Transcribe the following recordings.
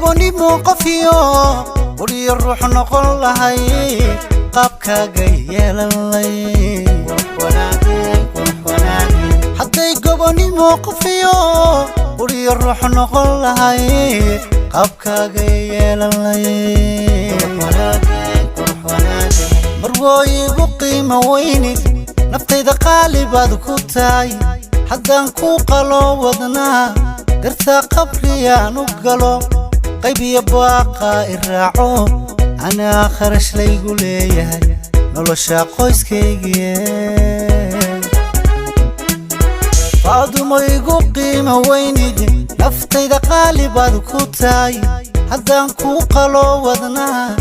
Gobonimo qofiyo quriyo ruux noqon lahay, qaabkaaga yeelanlay. Hadday gobonimo qofiyo quriyo ruux noqon lahay, qaabkaaga yeelanlay. Marwooyigu qiimo weynid, naftayda qaali baad ku tahay. Haddaan ku qalo wadnaa, dartaa qabriyaan u galo, qaybiyo baaqa i raaco, anaa kharash laygu leeyahay nolosha qoyskaygiye. Faadumo igu qiimo weynid, naftayda qaali baad ku tahay. Haddaan kuu qalo wadnaa,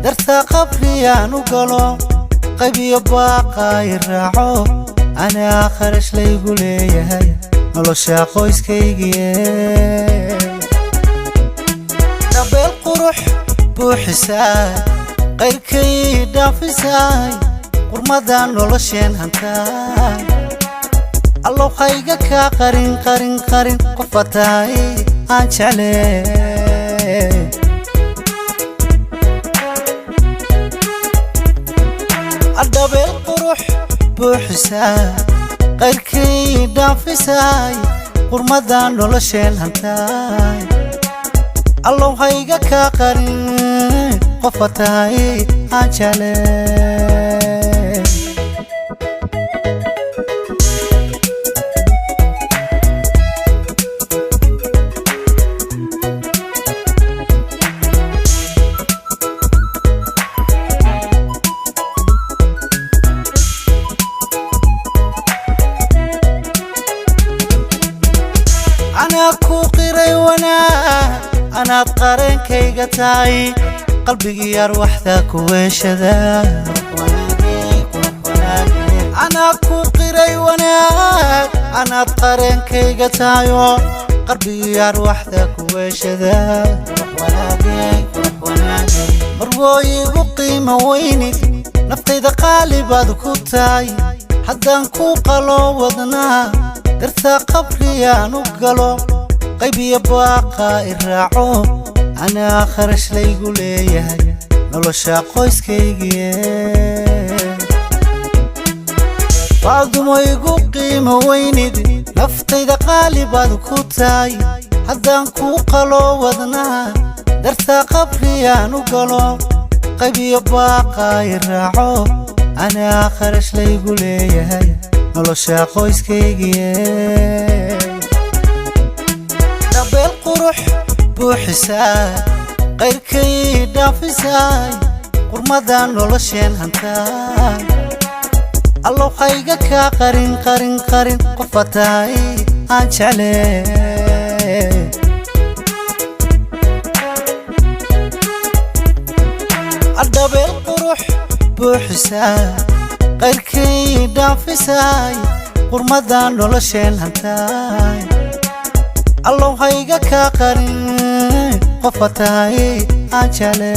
dartaa qabriyaan u galo, qaybiyo baaqa i raaco, anaa kharash laygu leeyahay nolosha qoyskaygiye. Dhabeel qurux buuxisaay, qayrkay dhaafisaay, qurmada nolosheen hantaay. Allow hayga kaa qarin qarin qarin, qofa tahay aan jecle. Adhabeel qurux buuxisaay, qayrkay dhaafisaay, qurmada nolosheen hantaay. Allow hayga kaa qarin, qofa tahay aan jecle. Anaa ku qiray wanaag, anaad qareenkayga tahay, qalbigii arwaxda ku weeshada. Anaa ku qiray wanaag, anaad qareenkayga tahayo, qalbigii arwaxda ku weeshada. Marwooyigu qiimo weynid, naftayda qaali baad ku tahay. Haddaan ku qalo wadnaa, dartaa qabriyaan u galo, qaybiyo baaqa i raaco, anaa kharash laygu leeyahay nolosha qoyskaygiye. Faadumo igu qiimo weynid, naftayda qaali baad ku tahay. Haddaan kuu qalo wadnaa, dartaa qabriyaan u galo, qaybiyo baaqa i raaco, anaa kharash laygu leeyahay nolosha qoyskaygiye. Dhabeel qurux buuxisaay, qayrkay dhaafisaay, qurmada nolosheen hantaay. Allow hayga kaa qarin qarin qarin, qofa tahay aan jecle. Adhabeel qurux buuxisaay, qayrkay dhaafisaay, qurmada nolosheen hantaay. Allow hayga kaa qarin, qofa tahay aan jecle.